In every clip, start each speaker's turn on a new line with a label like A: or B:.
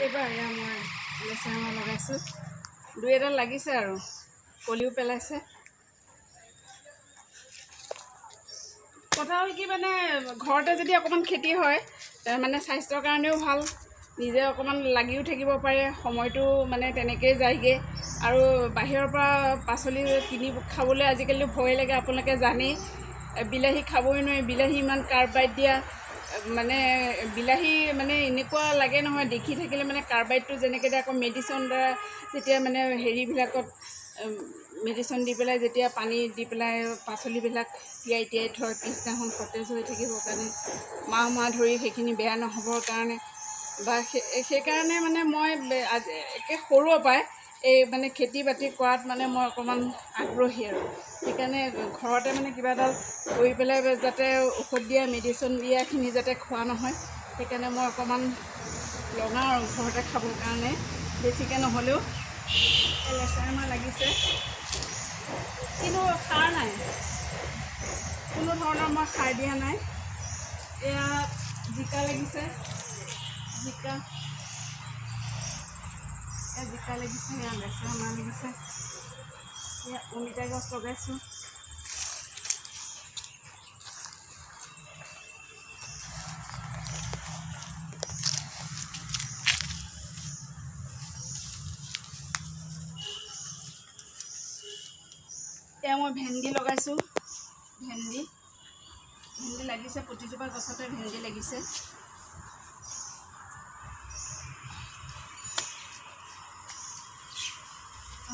A: এইবাৰ এয়া মই লেচেৰা লগাইছোঁ, দুই এডাল লাগিছে আৰু কলিও পেলাইছে। কথা হ'ল কি মানে ঘৰতে যদি অকণমান খেতি হয় মানে স্বাস্থ্যৰ কাৰণেও ভাল, নিজে অকণমান লাগিও থাকিব পাৰে, সময়টো মানে তেনেকৈয়ে যায়গৈ। আৰু বাহিৰৰ পৰা পাচলি কিনি খাবলৈ আজিকালি ভয় লাগে, আপোনালোকে জানেই। বিলাহী খাবই নোৱাৰি, বিলাহী ইমান কাৰ্বাইড দিয়া, মানে বিলাহী মানে এনেকুৱা লাগে নহয় দেখি থাকিলে মানে কাৰ্বাইডটো যেনেকৈ দিয়ে, আকৌ মেডিচিন দ্বাৰা যেতিয়া মানে হেৰিবিলাকত মেডিচিন দি পেলাই যেতিয়া পানী দি পেলাই পাচলিবিলাক তিয়াই তিয়াই থয়, পিছদিনাখন সতেজ হৈ থাকিবৰ কাৰণে, মাহ মাহ ধৰি সেইখিনি বেয়া নহ'বৰ কাৰণে বা সেইকাৰণে মানে মই একে সৰুৰ পৰাই এই মানে খেতি বাতি কৰাত মানে মই অকণমান আগ্ৰহী আৰু সেইকাৰণে ঘৰতে মানে কিবা এডাল কৰি পেলাই যাতে ঔষধ দিয়া মেডিচিন দিয়াখিনি যাতে খোৱা নহয়, সেইকাৰণে মই অকণমান লগাওঁ আৰু ঘৰতে খাবৰ কাৰণে, বেছিকৈ নহ'লেও। লেচেৰা মাহ লাগিছে, কিন্তু সাৰ নাই, কোনো ধৰণৰ মই সাৰ দিয়া নাই। এয়া জিকা লাগিছে, জিকা, এয়া জিকা লাগিছে, এয়া লেচেৰা মাহ লাগিছে, এয়া অমিতা গছ লগাইছোঁ। এয়া মই ভেন্দি লগাইছোঁ, ভেন্দি ভেন্দি লাগিছে, প্ৰতিজোপা গছতে ভেন্দি লাগিছে।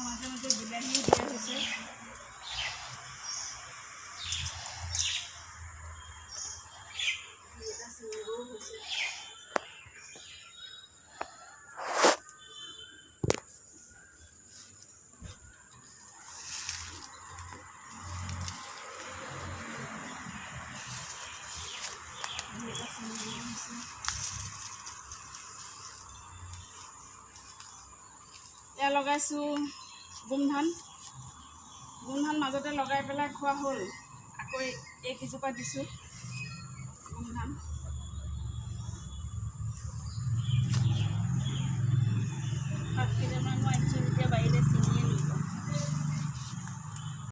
A: মাজে মাজে বিলাহীও দিয়া হৈছে। এয়া লগাইছোঁ গোমধান, গোমধান মাজতে লগাই পেলাই খোৱা হ'ল, আকৌ এইকেইজোপা দিছোঁ।